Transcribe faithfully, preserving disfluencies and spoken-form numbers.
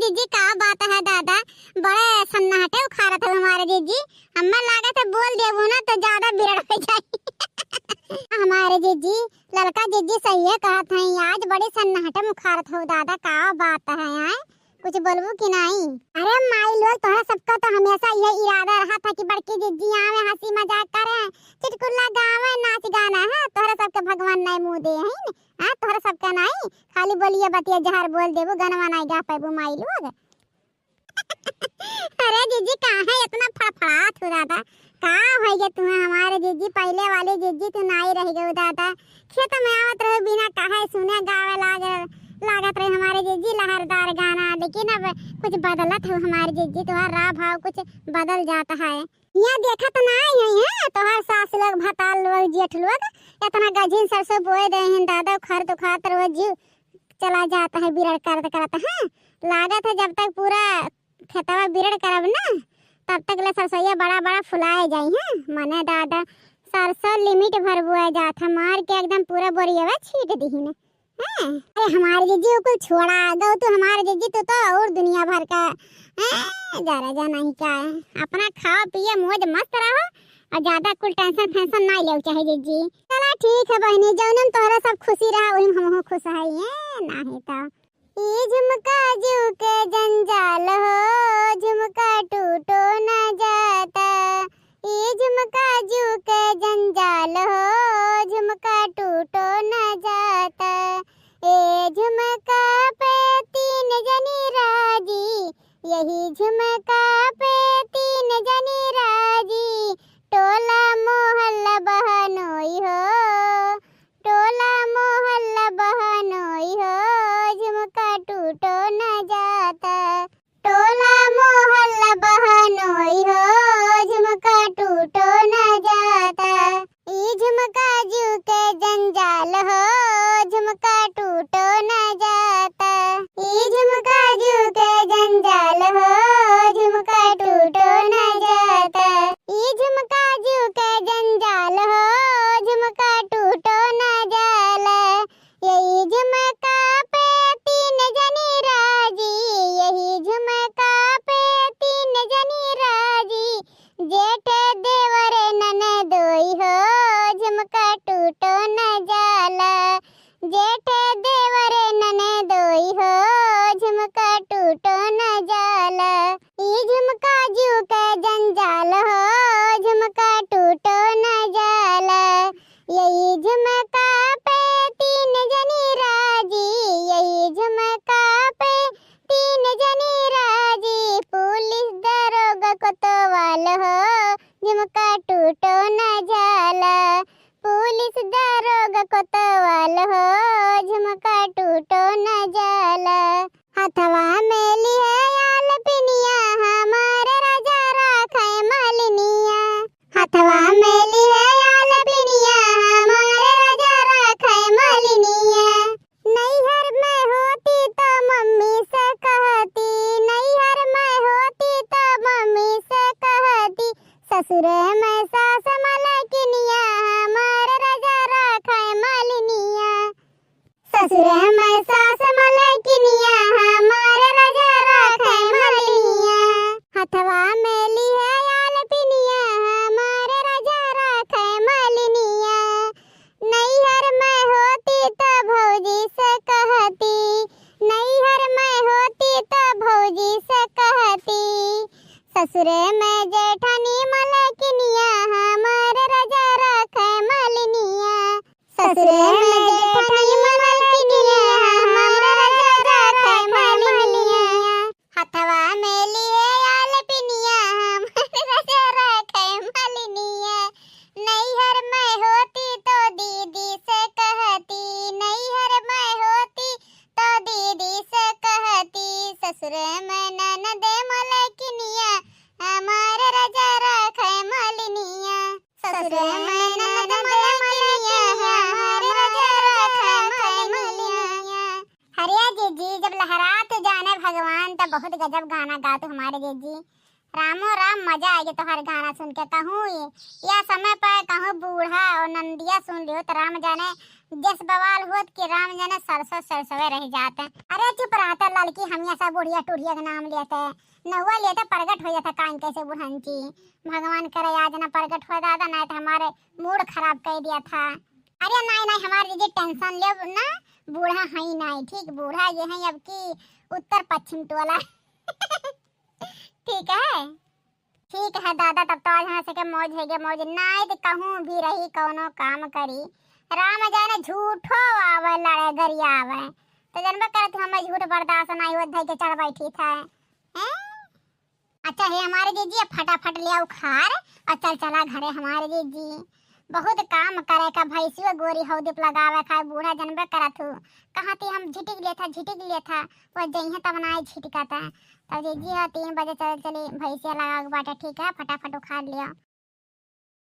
जी, का बात है दादा, बड़े सन्नाटे उखाड़त हो हमारे जीजी। हमें लागत है बोल देबू ना तो ज्यादा बिरड़ हो जाई। हमारे जीजी, ललका जीजी सही है कहत हैं, आज बड़ी सन्नाटे उखाड़त हो दादा, का बात है आय? कुछ बोलबू कि नाई? अरे माई लोग, तोहरा सबका तो हमेशा यह इरादा रहा था कि बड़की जीजी आवे, हंसी मजाक करे, चुटकुला गावे, नाच गाना है, तोहरा सबके भगवान नाई मुँह दे हैं। हाँ, तोहरा सबका नाई, खाली बोलिए बतिया जहर बोल देबू, गनवा नाई गा पैबू माई लोग। अरे जीजी, काहे इतना फड़फड़ात हो दादा? का होइ गए तुम्हें हमारे जीजी? पहले वाली जीजी तू नाई रह गए दादा। खेत में आवत रहे बिना कहे सुने गावे लागे, लागत रहे हमारे जीजी लहरदार गाना, लेकिन अब कुछ बदलत हो हमारे जीजी, तुम्हारा राह भाव कुछ बदल जाता है। यहाँ देखत नाई है, हैं? तोहार सास लोग, भतार लोग, जेठ लोग इतना गझिन सरसों बोए दे हैं दादा, खर तो खात रहो, जीव चला जाता है बिरड़ करत करत। हाँ, लागत है जब तक पूरा खेतवा बिरड़ करब ना, तब तक ले सरसोईया बड़ा बड़ा फुलाए जाई। हाँ, मने दादा, सरसों limit भर बोआ जात है, मार के एकदम पूरा बोरियवा छीट दीहिन। हैं? अरे हमारे जीजी, वो कुल छोड़ा, गौ तू हमारे जीजी, तू तो और दुनिया भर का, हैं, जरा जा नहीं का है। अपना खाओ पिए मौज मस्त रहो और ज्यादा कुल tension फैंसन ना लेव चाहे जीजी। चला ठीक है बहनी, जौन में तोहरा सब खुशी रहा वही में हमहू खुश है, ये नाही तो। ई झुमका जीव के जंजाल हो, झुमका टूटो न जाता। ई झुमका जीव के जंजाल हो, झुमका टूटो न जाता। ए झुमका पे तीन जनी राजी, यही झुमका पे तीन जनी राजी। टोला मोहल्ला बहनोई हो, टोला मोहल्ला बहनोई हो, झुमका टूटो न जाता। टोला मोहल्ला बहनोई हो, झुमका टूटो न जाता। ई झुमका जीव के जंजाल हो, झुमका टूटो न जाता। ई झुमका जीव के जंजाल हो, झुमका टूटो न जाता। ई झुमका जीव के जंजाल हो, झुमका टूटो न जाला। यही झुमका पे तीन जनी राजी, यही झुमका पे तीन जनी राजी। जेठ देवर ननदोई हो, झुमका टूटो न जाला। जेठ देवर ननदोई हो, झुमका टूटो न जाला। ई झुमका जीव के जंजाल हो, झुमका टूटो न जाला। यही झुमका पे तीन जनी राजी, यही झुमका पे तीन जनी राजी। पुलिस दरोगा कोतवाल हो, झुमका टूटो न जाला। पुलिस दरोगा कोतवाल हो, झुमका टूटो न जाला। हथवा में लिहे आलपिनिया, हमारे राजा राखे मालिनिया। हथवा में लिहे आलपिनिया, हमारे राजा राखे मालिनिया। नैहर में होती तो मम्मी से कहती, नैहर में होती तो मम्मी से कहती, ससुरे में सास मलकिनिया, हमार राजा राखे मालिनिया। ससुरे में सास मलकिनिया, हमार राजा राखे मालिनिया। हथवा में लिहे आलपिनिया, हमार राजा राखे मालिनिया। नैहर में होती तो भौजी से कहती, नैहर में होती तो भौजी से कहती, ससुरे में जेठानी मलकिनिया, हमार राजा राखे मालिनिया। ससुरे में जेठानी मलकिनिया, हमार राजा राखे मालिनिया। हथवा में लिहे आलपिनिया, हमार राजा राखे मालिनिया। नैहर में होती तो दीदी से कहती, नैहर में होती तो दीदी से कहती, ससुरे में ननद मलकिनिया, हमार राजा राखे मालिनिया। ससुरे में ननद मलकिनिया, हमार राजा राखे मालिनिया। अरे जीजी, जब लहरात जाने भगवान, तब बहुत गजब गाना गात हमारे जीजी। रामो राम, मजा आइगे तोहार गाना सुन के। कहूँ ई, या समय पर कहूँ बूढ़ा और नंदिया सुन लियो तो राम जाने जस बवाल होत कि राम जाने सरसों सरसों रह जाते। अरे चुप रहता लड़की, हम ऐसा बुढ़िया टुढ़िया के नाम लेते, नौवा लेते प्रगट हो जाता कान कैसे बुढ़ंची। भगवान करे आज ना प्रगट हो दादा, ना तो हमारे मूड खराब कर दिया था। अरे नहीं नहीं हमारे जीजी टेंशन ले ना, बूढ़ा है नहीं, ठीक बूढ़ा ये है अब की उत्तर पश्चिम टोला। ठीक है, ठीक है दादा, तब तो आज हंस के मौज है गे मौज, नाई तो कहूँ भी रही कौनो काम करी। राम जाने झूठो आवे लड़े गरियावे, तो जनबे करत हमें झूठ बर्दाश्त नहीं होत, धई के चढ़ बैठी था। हैं? अच्छा है हमारे जीजी, अब फटाफट ले आओ खार और चल चला घरे हमारे जीजी। बहुत काम करे का, भैंसियो गोरी हौदी पे लगावे खाए, बूढ़ा जनबे करत हूँ। कहाँ थी हम झिटिक लेथा, झिटिक लेथा, वो जइहे तब ना आई झिटका था। तब जीजी हो तीन बजे चल चली भैंसिया लगा के बाटे, ठीक है, फटाफट उखाड़ लियो।